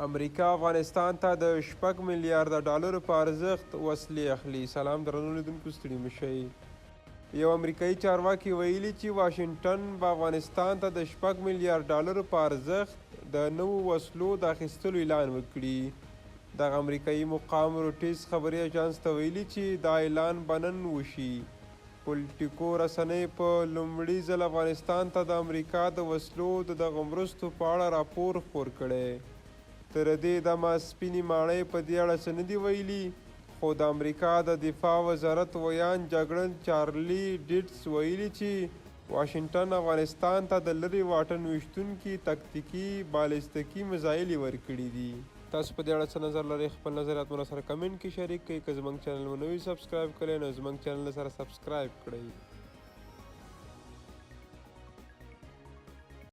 امریکا افغانستان ته د 6 میلیارده ډالرو په ارزښت وسلې اخلي. سلام درنو لیدونکو، ستړي مه شئ. یو امریکایي چارواکي ویلي چې واشنګټن به افغانستان ته د 6 میلیارد ډالرو په ارزښت د نوو وسلو د اخیستلو اعلان وکړي. دغه امریکایي مقام رویټرز خبري اژانس ته ویلي چې دا اعلان به نن وشي. پولیټیکو رسنۍ په لومړي ځل افغانستان ته د امریکا د وسلو د دغو مرستو په اړه راپور خپور کړی. تر دې دمه سپینې ماڼۍ په دې اړه څه نه دي ویلي، خو د امریکا د دفاع وزارت ویاند جګړن چارلي ډیټس ویلي چې واشنګټن افغانستان ته د لرې واټن ویشتونکي تکتیکي بالستیکي میزایلې ورکړي دي. تاسو په دې اړه څه نظر لرئ؟ خپل نظریات مو سره کمنټ کې شریک کړئ. که زموږ چینل مو نه وي سبسکرایب کړی، نو زموږ چینل سره سبسکرایب کړئ.